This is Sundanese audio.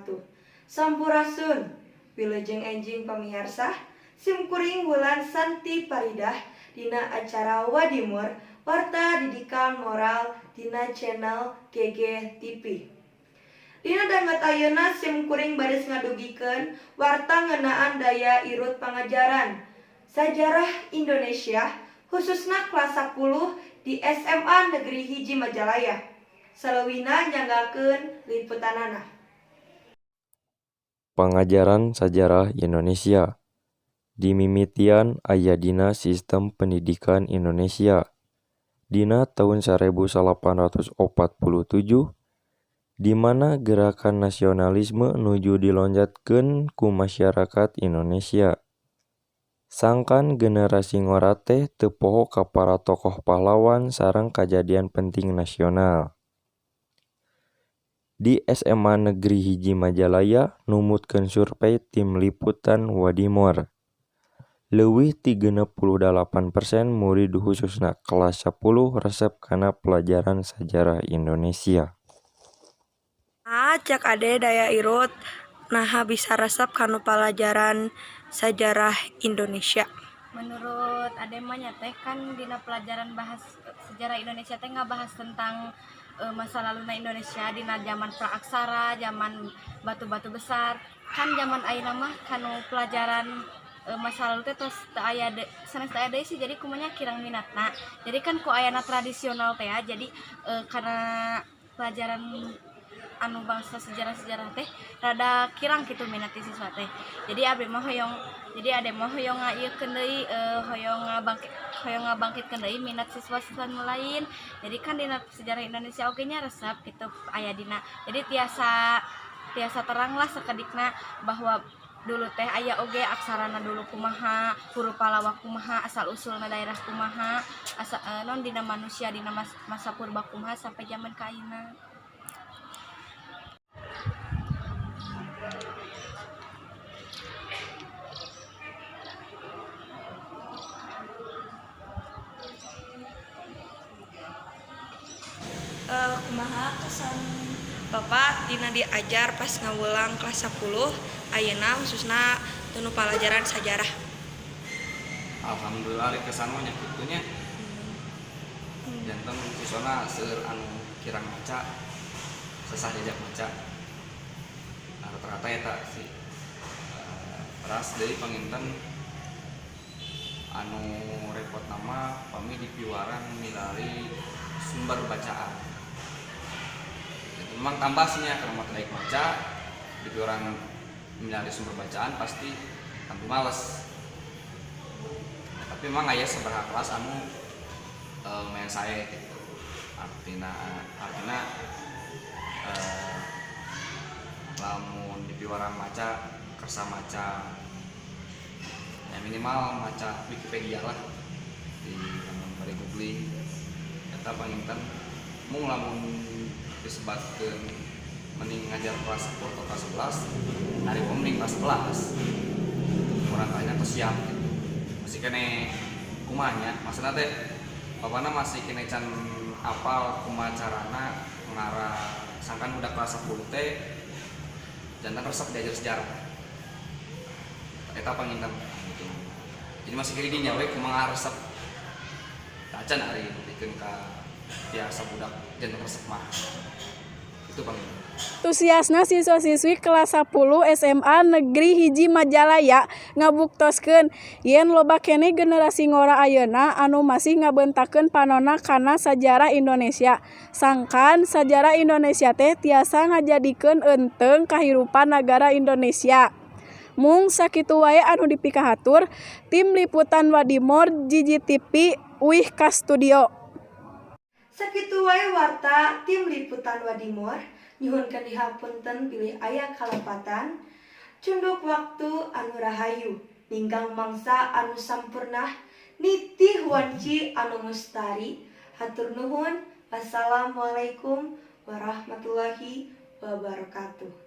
Wabarakatuh. Sampurasun, wilujeng enjing pamiarsa, sim kuring Wulan Santi Paridah dina acara Wadimor, Warta Didikan Moral dina channel GG TV. Dina danget ayeuna sim kuring baris ngadugikeun warta ngeunaan daya irut pangajaran sajarah Indonesia, khususna kelas 10 di SMA Negeri 1 Majalaya. Saleuwihna nyanggakeun liputanana. Pangajaran sajarah Indonesia dimimitian aya dina sistem pendidikan Indonesia dina taun 1847, di mana gerakan nasionalisme nuju dilonjatkeun ku masyarakat Indonesia. Sangkan generasi ngora teh teu poho ka para tokoh pahlawan sareng kajadian penting nasional. Di SMA Negeri 1 Majalaya, numutkeun survei tim liputan Wadimor, leuwih ti 68% murid khususna kelas 10 resep kana pelajaran sajarah Indonesia. Ah, cek Ade daya irut naha bisa resep kanu pelajaran sajarah Indonesia? Menurut Ade mah nya teh kan dina pelajaran bahas sejarah Indonesia teh ngabahas tentang masa lalu Indonesia dina zaman praaksara, zaman batu-batu besar. Kan zaman ayeuna mah kanu pelajaran masa lalu teh tos teu aya de, sanes teu aya deui sih, jadi kumaha kirang minatna. Jadi kan ku ayana tradisional teh ya, jadi karena pelajaran anu bangsa sejarah-sejarah teh rada kirang gitu minat ti siswa teh. Jadi abdi mah hoyong, jadi ade mah hoyong ngaieukeun deui, hoyong ngabangkit, hoyong ngabangkitkeun deui minat siswa-siswa nu lain. Jadi kan dina sejarah Indonesia oge nya resep gitu aya dina, jadi tiasa tiasa terang lah sakedikna bahwa dulu teh aya oge aksarana dulu kumaha, huruf Palawa kumaha, asal usulna daerah kumaha, asa non dina manusia dina masa purba kumaha sampai zaman ka ayeuna. Kumaha kesan Bapak dina diajar pas ngawulang kelas 10 ayeuna, khususna tunu pelajaran sajarah? Alhamdulillah, ari kesan mah nya kitu nya. Janten siswana seueur anu kirang maca, sesah diajak maca. Nah, rata-rata eta sih. Teras deui panginten anu repot nama pami dipiwarang milari sumber bacaan. Jadi memang tambah sih nya, karena mah maca dipiwarang milari sumber bacaan pasti tambah males. Nah, tapi memang aya sabaraha kelas anu lumayan sae gitu. Artina artina lamun dipiwarang maca kersa maca ya, minimal maca Wikipedia lah di lamun bari googling eta panginten. Mung lamun disebatkeun mending ngajar kelas 10 atau kelas 11, ari mending kelas 11, kurang kayaknya tuh siap gitu, masih keneh kumaha nya, maksudna teh bapakna masih keneh can apal kumaha carana ngarah, sangkan udah kelas 10 teh janten resep diajar sejarah eta panginten gitu. Jadi masih kiri dinya we kumaha resep tacan ari dikeun ka tiasa budak janten resep mah itu panginten. Antusiasna siswa-siswi kelas 10 SMA Negeri 1 Majalaya ngabuktoskeun yen loba keneh generasi ngora ayeuna anu masih ngabentakeun panonna kana sajarah Indonesia. Sangkan sajarah Indonesia teh tiasa ngajadikeun eunteung kahirupan nagara Indonesia. Mung sakitu wae anu dipikahatur, tim liputan Wadimor GGTV uih ka studio. Sakitu wae warta tim liputan Wadimor, nyuhunkeun dihapunten bilih aya kalepatan. Cunduk waktu anu rahayu, ninggang mangsa anu sampurna, nitih wanci anu mustari. Hatur nuhun. Wassalamualaikum warahmatullahi wabarakatuh.